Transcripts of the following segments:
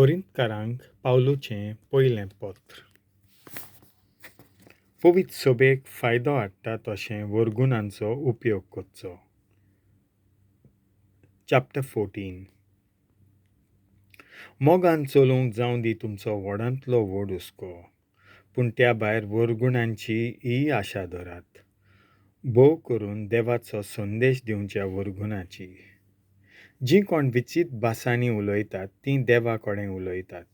कोरिंतकारांक पावलूचें पयलें पत्र. पवित्र सभेक फायदो हाडटा तशें वर्गुणांचो उपयोग करचो. चॅप्टर 14. मोगान चलोवंक जावं दी तुमचो व्हडांतलो व्हड हुस्को, पूण त्या भायर वर्गुणांची ही आशा धरात, भोव करून देवाचो संदेश दिवच्या वर्गुणाची. जीं कोण विचित्र भासांनी उलयतात तीं देवा कडेन उलयतात,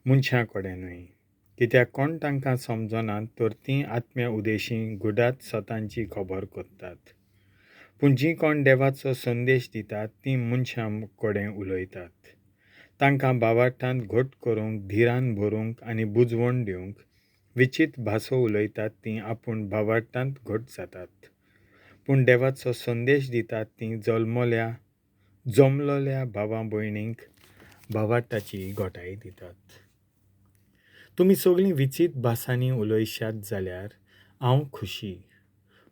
मनशां कडेन न्हय. कित्याक कोण तांकां समजनात तर तीं आत्म्या उदेशीं गुडात सतांची खबर करतात. पूण जीं कोण देवाचो संदेश दितात तीं मनशां कडेन उलयतात. तांकां भावार्थांत घट करूंक, धिरान भरूंक आनी बुजवण दिवंक विचित्र भासो उलयतात तीं आपूण भावार्थांत घट जातात. पूण देवाचो संदेश दितात तीं जमलोल्या भावा भयणींक भावार्थाची घटाय दितात. तुमी सगळीं विचित्र भासांनी उलयशात जाल्यार हांव खुशी,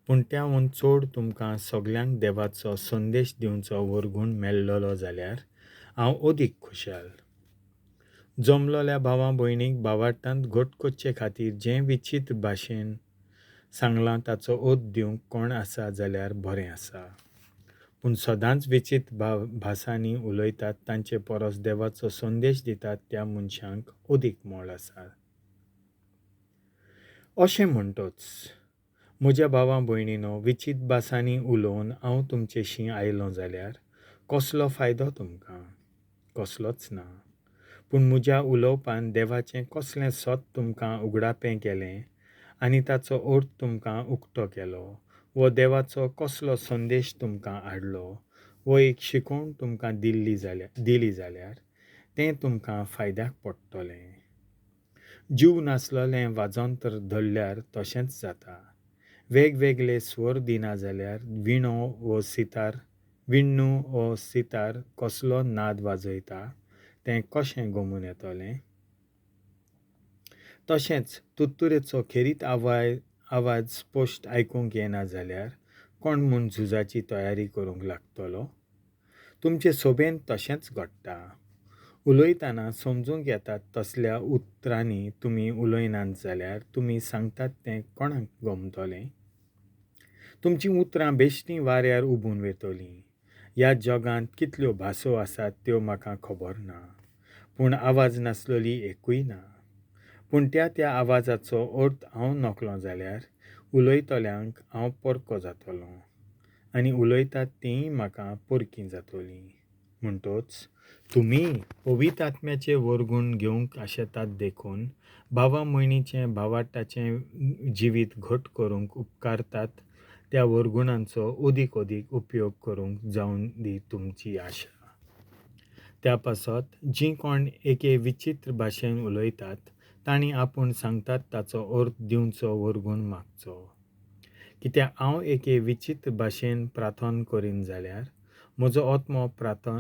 पूण त्याहून चड तुमकां सगल्यांक देवाचो संदेश दिवचो वर्गूण मेळ्ळलो जाल्यार हांव अदीक खुशाल. जमलोल्या भावा भयणीक भावार्थांत घट करचे खातीर जें विचित्र भाशेन सांगलां ताचो अर्थ दिवंक कोण आसा जाल्यार बरें आसा. पूण सदांच विचित्र भासांनी उलयतात तांचे परस देवाचो संदेश दितात त्या मनशांक अदीक मोल आसा. अशें म्हणटच म्हज्या भावा भयणीनो, विचित्र भासांनी उलोवन हांव तुमचेशी आयलो जाल्यार कसलो फायदो तुमकां? कसलोच ना. पूण म्हज्या उलोवपान देवाचें कसलें सत तुमकां उगडापें केलें आनी ताचो अर्थ तुमकां उक्तो केलो, वो देवाचो कसलो संदेश तुमकां हाडलो, वो एक शिकवण तुमकां दिली जाल्यार तें तुमकां फायद्याक पडटलें. जीव नासलेलें वाजंत्र धरल्यार तशेंच जाता. वेगवेगळे स्वर दिना जाल्यार विणो वो सितार, विण्णू वो सितार कसलो नाद वाजयता तें कशें गमून येतलें? तशेंच तुत्तुरेचो खेरीत आवाज स्पश्ट आयकूंक येना जाल्यार कोण म्हूण झुजाची तयारी करूंक लागतलो? तुमचे सोबेंत तशेंच घडटा. उलयतना समजूंक येतात तसल्या उतरांनी तुमी उलयनात जाल्यार तुमी सांगतात तें कोणाक गमतलें? तुमचीं उतरां बेश्टीं वाऱ्यार उबून वतलीं. ह्या जगांत कितल्यो भासो आसात त्यो म्हाका खबर ना, पूण आवाज नासलेली एकूय ना. पूण त्या त्या आवाजाचो अर्थ हांव नकलो जाल्यार उलयतल्यांक हांव परको जातलों आनी उलयतात तींय म्हाका परकीं जातलीं. म्हणटच तुमी पवित्र आत्म्याचे वर्गूण घेवंक आशेतात देखून भावा भयणीचें भावार्थाचें जिवीत घट करूंक उपकारतात त्या वर्गुणांचो अदीक अदीक उपयोग करूंक जावन दी तुमची आशा. त्या पासत जीं कोण एके विचित्र भाशेन उलयतात तांणी आपूण सांगतात ताचो अर्थ दिवचो वर्गूण मागचो. कित्याक हांव एके विचित्र भाशेन प्रार्थना करीन जाल्यार म्हजो आत्मो प्रार्थना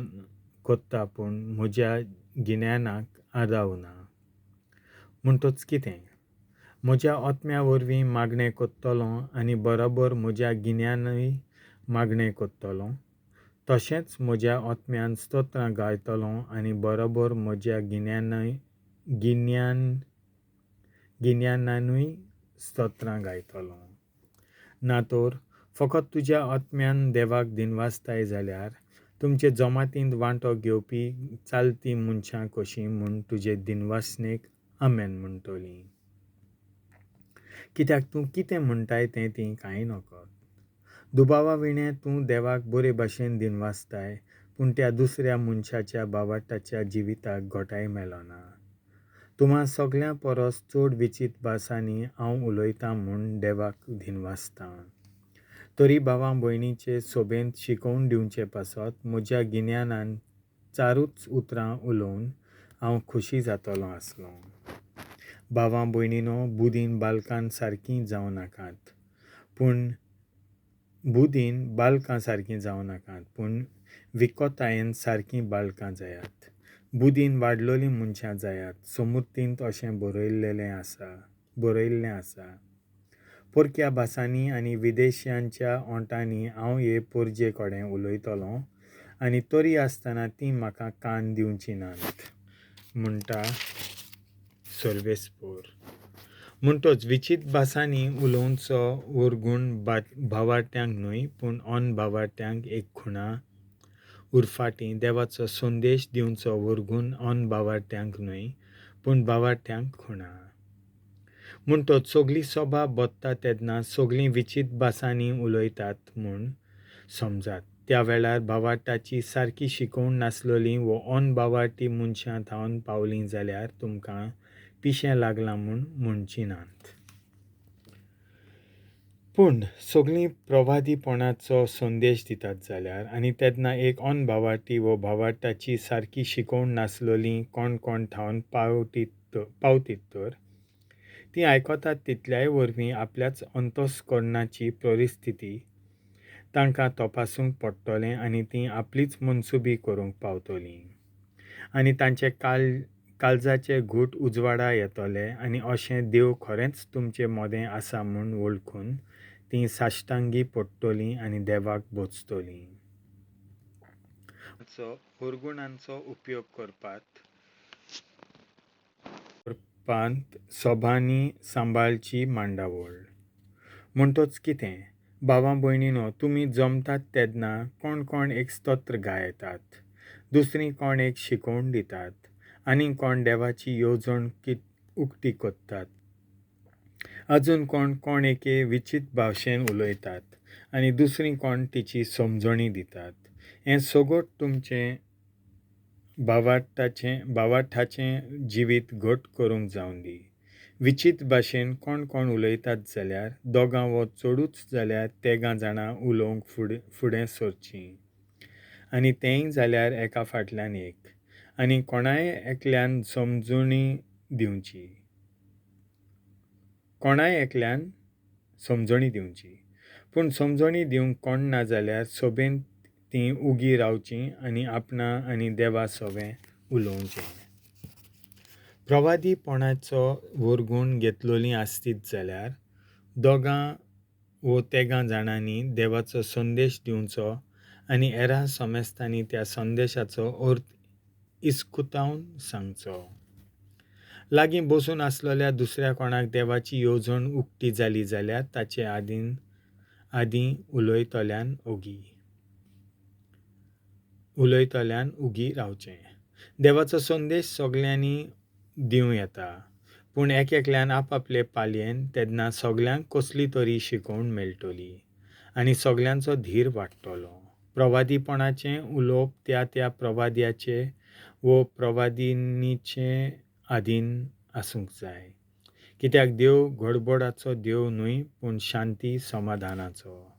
करता, पूण म्हज्या गिन्यानाक आदाव ना. म्हणटच कितें? म्हज्या आत्म्या वरवीं मागणें करतलों आनी बरोबर म्हज्या गिन्यानूय मागणें करतलों. तशेंच म्हज्या आत्म्यान स्तोत्रां गायतलों आनी बरोबर म्हज्या गिन्यानानूय स्तोत्रां गायतलों. ना तर फकत तुज्या आत्म्यान देवाक दिनवासताय जाल्यार तुमचे जमातींत वांटो घेवपी चालती मनशां कशीं म्हूण तुजे दिनवासनेक आमेन म्हणटलीं. कित्याक तूं कितें म्हणटाय तें तीं कांय नकळत. दुबावा विणें तूं देवाक बरे भाशेन दिनवासताय, पूण त्या दुसऱ्या मनशाच्या भावार्थाच्या जिविताक घटाय मेळना. तुमा सगल्यां परस चड विचित्र भासांनी हांव उलयतां म्हूण देवाक दिनवासतां. तरी भावा भयणीचे सोबेंत शिकोवन दिवचे पासत म्हज्या गिन्यानान चारूच उतरां उलोवन हांव खोशी जातलों आसलों. भावा भयणीनो, बुदीन बालकां सारकीं जावं नाकात, पूण बुदीन बालकां सारकीं जावं नाकात, पूण विकोतायेन सारकीं बालकां जायात. बुदीन वाडलोलीं मनशां जायात. समुर्तींत अशें बरयल्लें आसा. परक्या भासांनी आनी विदेशांच्या ओंठांनी हांव हे परजे कडेन उलयतलों आनी तरी आसतना तीं म्हाका कान दिवचीं नात. म्हणटा सर्वेस्पोर. म्हणटोच विचीत भासांनी उलोवचो वरगूण भावार्थ्यांक न्हय पूण अनभावार्थ्यांक एक खुणा. उरफाटीं देवाचो संदेश दिवचो वरगूण अनभावार्थ्यांक न्हय पूण भावार्थ्यांक खुणा. म्हणटोच सगली सभा बत्ता तेन्ना सगलीं विचीत भासांनी उलयतात म्हूण समजात. त्या वेळार भावार्थाची सारकी शिकोवण नासलोली वो अनभावार्थी मनशां थावन पावलीं जाल्यार तुमकां पिशें लागलां म्हूण म्हणची नात. पूण सगलीं प्रवादीपणाचो संदेश दितात जाल्यार आनी तेन्ना एक अनभावार्थी वो भावार्थाची सारकी शिकोवण नासलोली कोण कोण थावन पावतीत तर तीं आयकतात तितल्याय वरवीं आपल्याच अंतस्करणाची परिस्थिती तांकां तपासूंक पडटलें आनी तीं आपलीच मनसुबी करूंक पावतलीं आनी तांचे काळजाचे घूट उजवाडा येतले आनी अशें देव खरेंच तुमचे मदें आसा म्हूण वळखून तीं साश्टांगी पडटलीं आनी देवाक बोचतलीं. वरगुणांचो उपयोग करपांत सभांनी सांबाळची मांडावळ. म्हणटोच कितें भावा भयणीनो, तुमी जमतात तेन्ना कोण कोण एक स्तोत्र गायतात, दुसरीं कोण एक शिकोवण दितात आनी कोण देवाची येवजण उक्ती करतात, अजून कोण कोण एके विचीत भाशेन उलयतात आनी दुसरीं कोण तिची समजणी दितात. हें सगट तुमचें भावार्थाचें जिवीत घट करूंक जावन दी. विचीत भाशेन कोण कोण उलयतात जाल्यार दोगां वो चडूच जाल्यार तेगां जाणां उलोवंक फुडें सरचीं आनी तेंय जाल्यार एका फाटल्यान एक, आनी कोणाय एकल्यान समजणी दिवची. पूण समजणी दिवंक कोण ना जाल्यार सोबेंत तीं उगी रावचीं आनी आपणा आनी देवा सोवें उलोवचें. प्रवादीपणाचो वरगूण घेतलोलीं आसतीत जाल्यार दोगां वो तेगां जाणांनी देवाचो संदेश दिवचो आनी हेरां समेस्तांनी त्या संदेशाचो अर्थ इस्कुतावन सांगचो. लागीं बसून आसलेल्या दुसऱ्या कोणाक देवाची येवजण उक्ती जाली जाल्यार ताचे आदीं उलयतल्यान उगी रावचें. देवाचो संदेश सगल्यांनी दिवं येता, पूण एक एकल्यान आपआपले पालयेन तेन्ना सगल्यांक कसली तरी शिकोवण मेळटली आनी सगल्यांचो धीर वाडटलो. प्रवादीपणाचें उलोवप त्या त्या प्रवाद्याचे वो प्रवादिनीचे आदीन आसूंक जाय, कित्याक देव गडबडाचो देव न्हय पूण शांती समाधानाचो.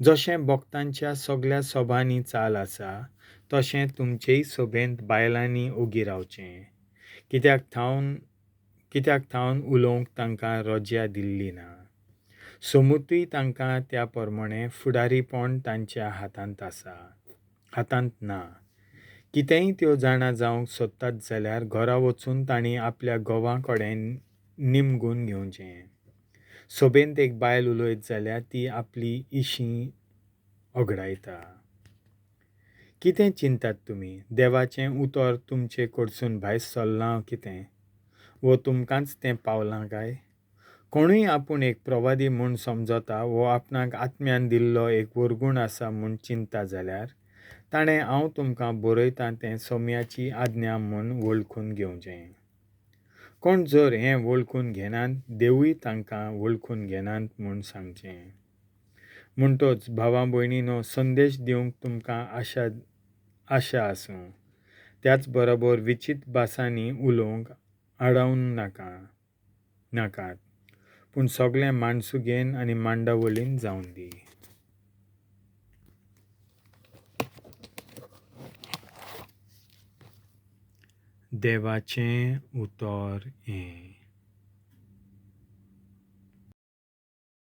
जशें भक्तांच्या सगल्या सभांनी चाल आसा तशें तुमचेय सभेंत बायलांनी ओगी रावचें, कित्याक थावन उलोवंक तांकां रजा दिल्ली ना. समुतूय तांकां त्या प्रमाणें फुडारीपण तांच्या हातांत ना. कितेंय त्यो जाणा जावंक सोदतात जाल्यार घरा वचून तांणी आपल्या घोवा कडेन निमगून घेवचें. सभेंत एक बायल उलयत जाल्यार ती आपली इशी ओगडायता. कितें चिंतात तुमी? देवाचें उतर तुमचे कडसून भायर सरलां कितें, वो तुमकांच तें पावलां काय? कोणूय आपूण एक प्रवादी म्हूण समजता वो आपणाक आत्म्यान दिल्लो एक वरगूण आसा म्हूण चिंता जाल्यार ताणें हांव तुमकां बरयतां तें सोम्याची आज्ञा म्हूण वळखून घेवचें. कोण जर हें वळखून घेनात देवूय तांकां वळखून घेनात म्हूण सांगचें. म्हणटोच भावा भयणीनो, संदेश दिवंक तुमकां आशा आसूं, त्याच बरोबर विचीत भासांनी उलोवंक आडावन नाकात, पूण सगळें माणसुगेन आनी मांडावळीन जावन दी. देवाचें उतर हें.